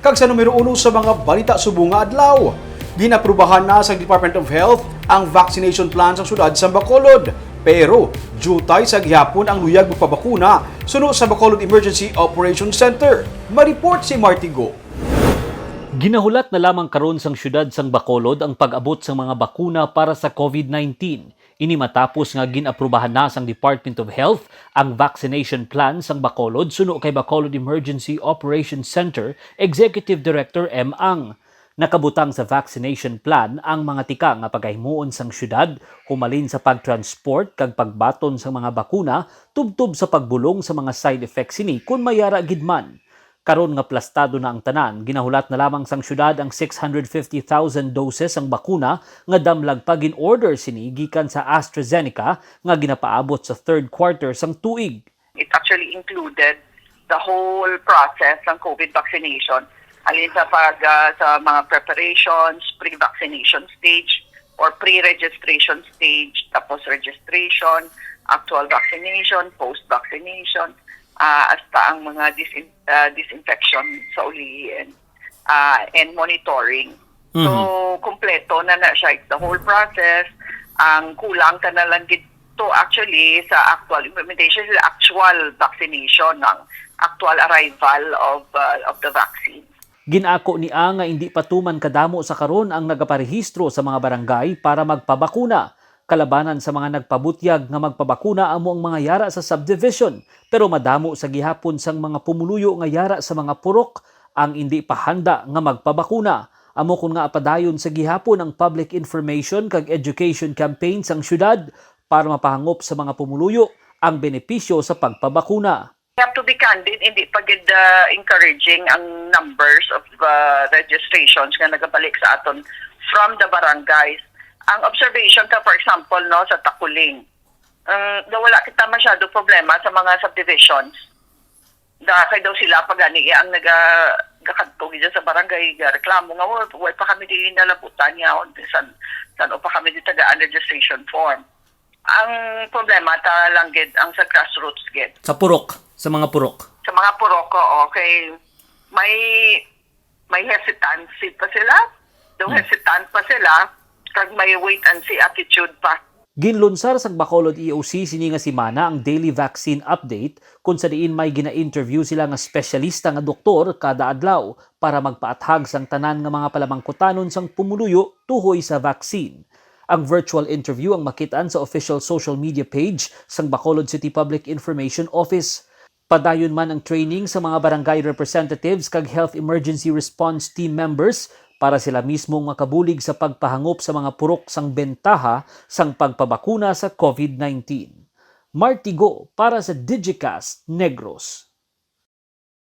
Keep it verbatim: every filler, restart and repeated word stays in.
Kag sa numero uno sa mga balita subong nga adlaw, ginaprubahan na sa Department of Health ang vaccination plan sa siyudad sa Bacolod. Pero, jutay sa gihapon ang luyag magpabakuna suno sa Bacolod Emergency Operation Center. Mareport si Marty Go. Ginahulat na lamang karon sang siyudad sang Bacolod ang pag-abot sang mga bakuna para sa COVID nineteen. Ini matapos nga gin-aprubahan na sang Department of Health ang vaccination plan sang Bacolod suno kay Bacolod Emergency Operations Center Executive Director M. Ang. Nakabutang sa vaccination plan ang mga tika nga pagahimuon sang siyudad, humalin sa pagtransport kag pagbaton sang mga bakuna tubtob sa pagbulong sa mga side effects sini kon may ara gid man. Karon nga plastado na ang tanan, ginahulat na lamang sang siyudad ang six hundred fifty thousand doses sang bakuna nga damlag pa gin-order sini gikan sa AstraZeneca nga ginapaabot sa third quarter sang tuig. It actually included the whole process ng COVID vaccination. Halin sa pag, ah, sa mga preparations, pre-vaccination stage or pre-registration stage, tapos registration, actual vaccination, post-vaccination, ah, hasta ang mga disin-, ah, disinfection sa ulihi and, ah, and monitoring. So, Mhm. Kompleto na na siya. It's the whole process. Ang kulang ka na lang gid to actually sa actual implementation, sa actual vaccination, ang actual arrival of, uh, of the vaccine. Gin-ako ni Ang nga indi pa tuman kadamo sa karon ang nagaparehistro sa mga barangay para magpabakuna. Kalabanan sa mga nagpabutyag nga magpabakuna amo ang mga yara sa subdivision, pero madamo sa gihapon sang mga pumuluyo nga yara sa mga purok ang indi pa handa nga magpabakuna. Amo kon ngaa padayon sa gihapon ang public information kag education campaign sang siyudad para mapahangop sa mga pumuluyo ang benepisyo sa pagpabakuna. We have to be candid, hindi pa gid, uh, encouraging ang numbers of, uh, registrations nga nagabalik sa aton from the barangays. Ang observation ka, for example, no, sa Taculing, um, daw wala kita masyado problema sa mga subdivisions. Da, kay daw sila pa gani ang naga-, gakadto gid sa barangay, gareklamo nga, "Wa, wa pa kami dili nalabutan niya, san, san pa kami di tagaan registration form." Ang problema ta lang gid ang sa grassroots gid. Sa purok, sa mga purok. Sa mga purok, oo, kay may, may hesitancy pa sila. Daw Hmm. hesitant pa sila, kag may wait and see attitude pa. Ginlunsar sang Bacolod E O C sini nga semana ang daily vaccine update, kung sa diin may gina-interview sila nga espesyalista nga doktor kada adlaw para magpaathag sang tanan nga mga palamangkutanon sang pumuluyo tuhoy sa vaccine. Ang virtual interview ang makit-an sa official social media page sang Bacolod City Public Information Office. Padayon man ang training sa mga barangay representatives kag health emergency response team members para sila mismo ang makabulig sa pagpahangop sa mga purok sang bentaha sang pagpabakuna sa COVID nineteen. Martigo para sa Digicast Negros.